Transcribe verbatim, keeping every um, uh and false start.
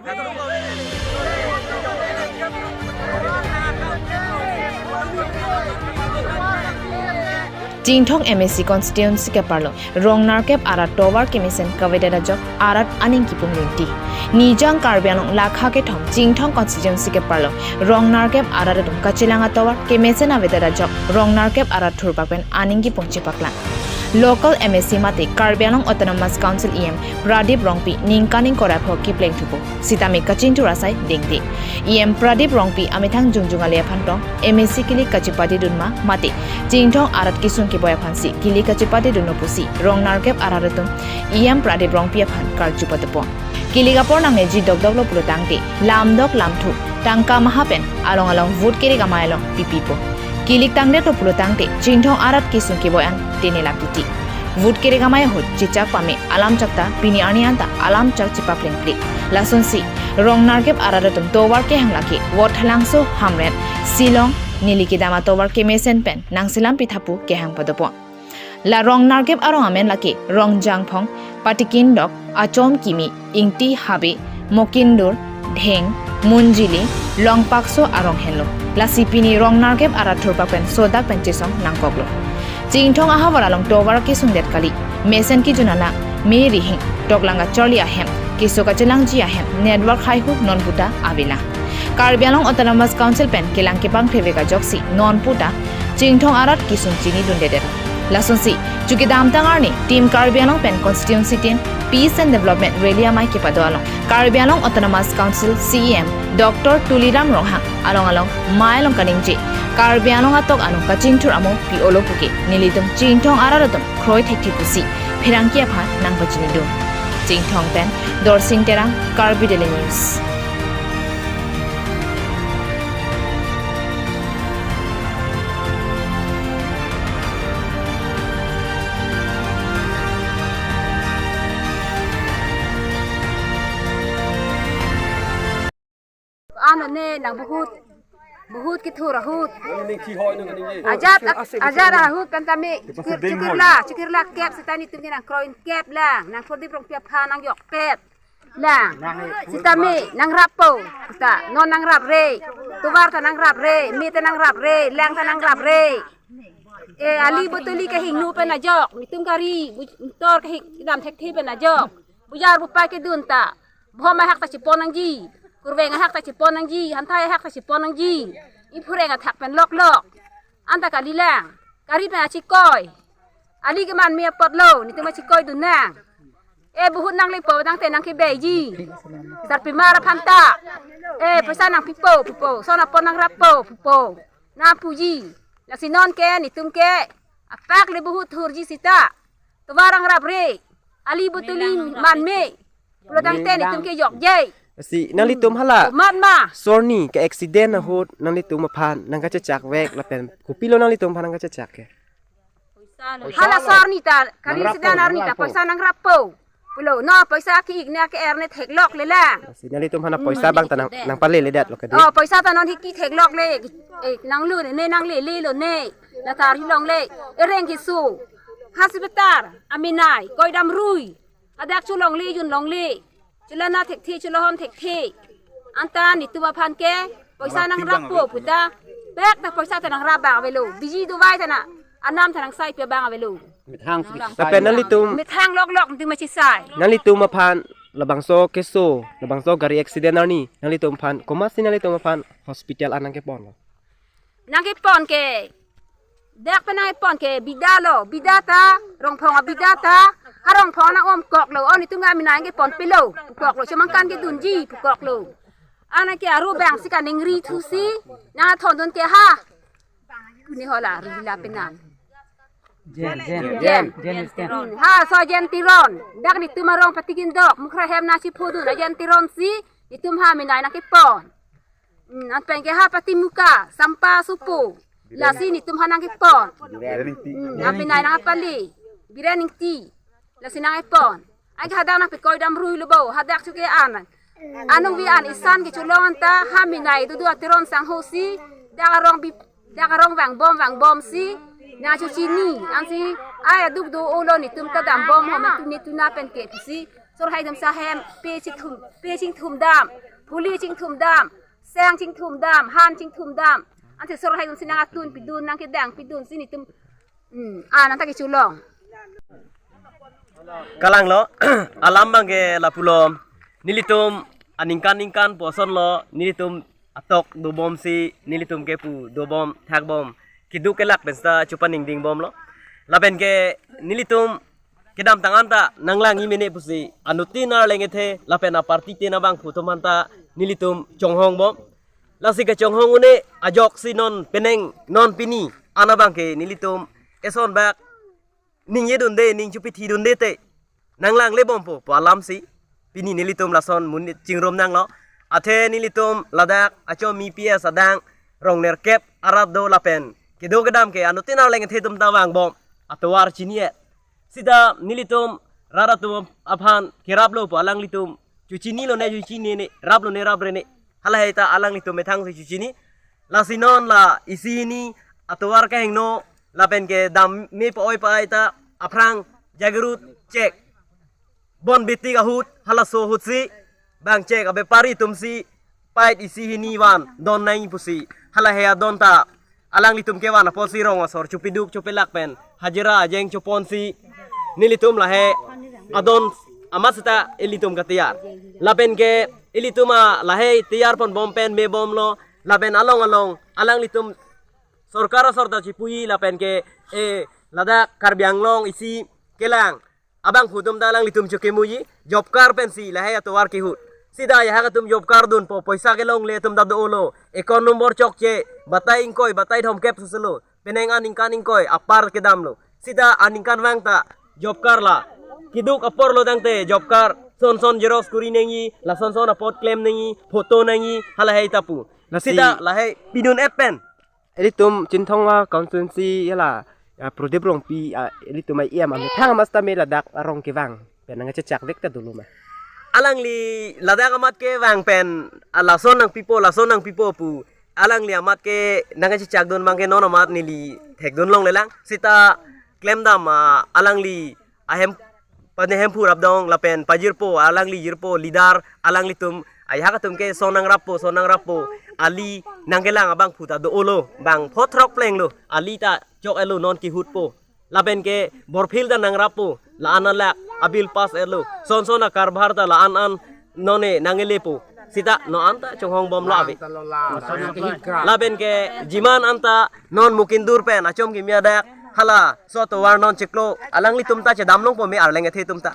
Chinthong M A C constituency keparlo rong nerkep arat tovar kemesen kavedet ajok arat aning kipum rinti. Nijang Karbi Anglong lakha kethom Chinthong constituency keparlo rong nerkep arat atum kachelang atovar kemesen avedet ajok rong nerkep arat thurpak pen aning kipum chepaklang. Local M A C mate Karbi Anglong Autonomous Council E M Pradip Rongpi ningkan ingkoi ra pho kepleng thupo. Sitame kachingthur asai dengde. E M Pradip Rongpi amethang jongjong ale aphan tong M A C kilik kachepate dunma mate Chinthong arat kesung keboi aphansi kilik kachepate dunlo pusi rong nerkep arat atum E M Pradip Rongpi aphan karju padopo. Kilik apor nangneji dokdoklo pulo tangte lamdok lamthu tangka maha pen along along vote kerek amei along pipipo. Kilik tangdetlo pulo tangte Chinthong arat kesung keboi an tene la piti. Vote kerek amei ahut chechak pame alam chakta pini arni anta alam chak chepaplengple. Lasonsi rong nerkep arat atum tovar kehang lake Vothatlangso, Hamren, Shillong, neli kedam atovar kemesen pen nangselam pithapu kehang padopo. La rong nerkep arong amen lake Rongjangphong, Patikindok, Achomkimi, Ingti Habe, Mokindur, Dheng, Munjili, Longpakso arong henlo. Lasi pini rong nerkep arat thurpak pen sodak pen chesong nangkoklo. Chinthong ahavar along tovar kesungdet kali, mesen kejun alang, me rihing, toklang kacharli ahem, keso kachelangji ahem, network haihu non puta avelang. Karbi Anglong Autonomous Council pen kelang kepangkhrevek ajoksi non puta Chinthong arat kesung chinidundedet. Lasonsi, chu kedamtang arni Team Karbi Anglong pen constituency tin Peace and Development Rally amei kepado along Karbi Anglong Autonomous Council C E M Doctor Tuliram Ronghang along along mei along kaningje Karbi Anglong atok anung kachingthur amo pi-olo puke nelitum Chinthong arat atum kroi thekthe pusi pherangke aphan nangpachinidun. Chinthong pen Dorsing Terang, Karbi Daily News. Ano ne nang buhut, buhut kethur ahut. Ajat, ajat ahut kan tame chikir, chikirla, chikirla kep seta netum ke nangkroi kep lang, nang Pradip Rongpi aphan nangjokpet lang. Sitame nangrappo, ta non nangrapre, tovar ta nangrapre, me ta nangrapre, lang ta nangrapre. E, ali botoli kehingno pen ajok, netum kari, bu-, tor kehing, kedam thekthe pen ajok. Bujar bupai kedun ta, bhom ahak ta chepon nangji, kurveng ahak ta chepon nangji, hanthai ahak ta chepon nangji. Iphureng athak pen loklok. Anta kali lang, kari pen achikoi. Ali keman me apotlo, netum achikoidun nang. E, buhut nanglepo tangte nangkebeiji. Sarpimar aphan ta. E, poisa nangpipo, pupo. Son apon nangrappo, pupo. Nangpuji. Lasi non ke, netum ke. Apak le buhut thurji seta. Tovar nangrapre. Ali botoli man me. Pulo tangte netum kejokje. Si nanglitum hala. Mat ma. Sorni ke accident ahut nanglitum aphan nangkachechakvek lapen kopilo nanglitum aphan nangkachechak ke. Hala sorni ta, kari accident arni ta, poisa nangrappo. Pulo, no, poisa ke-ik ne ke-er ne theklok le lang. Si nanglitum aphan poisa bang ta nang, nangpaleledet lo kedi. Oh, poisa ta non hiki theklok le. E, nanglu ne, ne nanglelelo ne. La tar hilongle. Ereng keso. Hospital, aminai, koidam rui. Hadak cholongle, junlongle. Cholana thekthe, cholohon thekthe. Anta netum aphan ke, poisa nangrappo puta. Bek ta poisa ta nangrap abang avelo. Biji dovai ta na. Anam ta nangsai pi abang avelo. Methang si. Lapen nanglitum. Methang loklok netum achisai. Nanglitum aphan labangso keso, labangso gari accident arni. Nanglitum aphan, komatsi nanglitum aphan hospital an nangkeponlo. Nangkepon ke. Dak pen nangkepon ke bida lo, bida ta, Rongphong abida ta, ha Rongphong nang-omkoklo, o netum ke aminai nangkeponpilo, pukoklo, chomangkan kedunji, pukoklo. Anke aru bang si kaningri thusi, nangthondun ke ha. Kuni hola, rila penan. Jen, Jen, Jen. Jen, Jen Teron. Hmm, ha, so Jen Teron. Dak netum arong Patikindok, Mukhra hem nangchiphodun, a Jen Teron si, netum ha aminai nangkepon. Hmm, anpen ke ha Patimuka, Sampa Supo. Lasi netum ha nangkepon. Hmm, aminai nangpale. Biren Ingti. Lasi nangkepon. Anke hadak nangpikoidam rui lo bo, hadak chuke an. Anung vi an isan kecholong anta ha aminai dudu a Teron sangho si. Dak arong bi, dak arong vangbom vangbom si. Nangchochini, ansi, ai aduk do-olo netum ta dambom ho, netum netum na pen ke si. Sorkar atum si ahem pe chingthum, pe chingthum dam, phuli chingthum dam, seng chingthum dam, han chingthum dam. Ansi sorkar atum si nang atun pidun, nang kedang pidun si nelitum, hmm, ah, nang ta kecholong. Kalanglo, alam abangke lapulo, nelitum aningkan ningkan pu asonlo, nelitum atok dobom si, nelitum kepu dobom, thakbom, keduk kelak pen seta chupaningding bomlo. Lapen ke nelitum kedamtang anta nanglang-i mene pusi, anuttin arleng ethe lapen aparty tin abangphu atum anta nelitum chonghong bom. Lasi kachonghong un-e ajoksi non penang non pini an abangke nelitum eson bak ningjedunde, ning chupithidunde te nanglangle bompo pu alam si pini nelitum lason monit chingrum nanglo. Athe nelitum ladak achom E P S adang rong nerkep arat do lapen kedo kedam ke anuttin arleng ethe atum ta vangbom atovar chini-et. Seta nelitum rat atum aphan keraplo pu alanglitum chuchinilone chuchinine, raplone raprene, halahei ta alanglitum methang si chuchini. Lasi non la isi hini atovar kehingno lapen kedam me pa-oi pa-ai ta aphrang jagrut chek bon bitik ahut halaso ahut si bang chek abepari atum si pait isi hini van don nangji pusi, halahei adon ta alanglitum kevan apotsi rong asor chupiduk chupilak pen hajira ajeng chopon si nelitum lahei adon amat seta ilitum katiyar. Lapen ke ilitum a lahei tiyar ponbom pen mebomlo, lapen along along alanglitum sorkar asor ta chipuji lapen ke, eh, ladak Karbi Anglong isi kelang abangphu atum ta alanglitum chokemuji, job card pensi lahei atovar kehut. Seta ajahak atum job card dunpo, poisa kelongle atum ta dolo, account number chokche, batai ingkoi, batai thomkep soselo, penang aningkan ingkoi apar kedamlo. Seta aningkanvang ta job card la keduk apor lo tangte job card son son xerox kuri nangji, la son son apot klem nangji, photo nangji, halahei ta pu. Lasi seta lahei pidun-et pen ilitum Chinthong a constituency hala, ah, Prodip Rongpi, ah, ilitum a E M amethang amat seta me ladak arong kevang pen nangchechak vek ta dolo ma? Alangli ladak amat kevang pen, ah, lason nangpipo, lason nangpipo pu alangli amat ke nangchechakdun abangke non amat neli thekdun longlelang. Seta klemdam, ah, alangli ahem, pane hemphu rapdong lapen pajirpo, alangli jirpo, leader alanglitum, ajahak atum ke son nangrappo, son nangrappo, ali nangkelang abangphu ta dolo, bang phot throk plenglo, ali ta chok-etlo non kehutpo. Lapen ke borphil ta nangrappo, la-an alak abill pass-etlo, son son akarbar ta la-an an none nangelepo. Seta non anta chonghong bomlo ave. Lapen ke jiman anta non Mukindur pen achom kimi adak halaso atovar non chiklo, alanglitum ta chedam longpo me arleng ethe atum ta.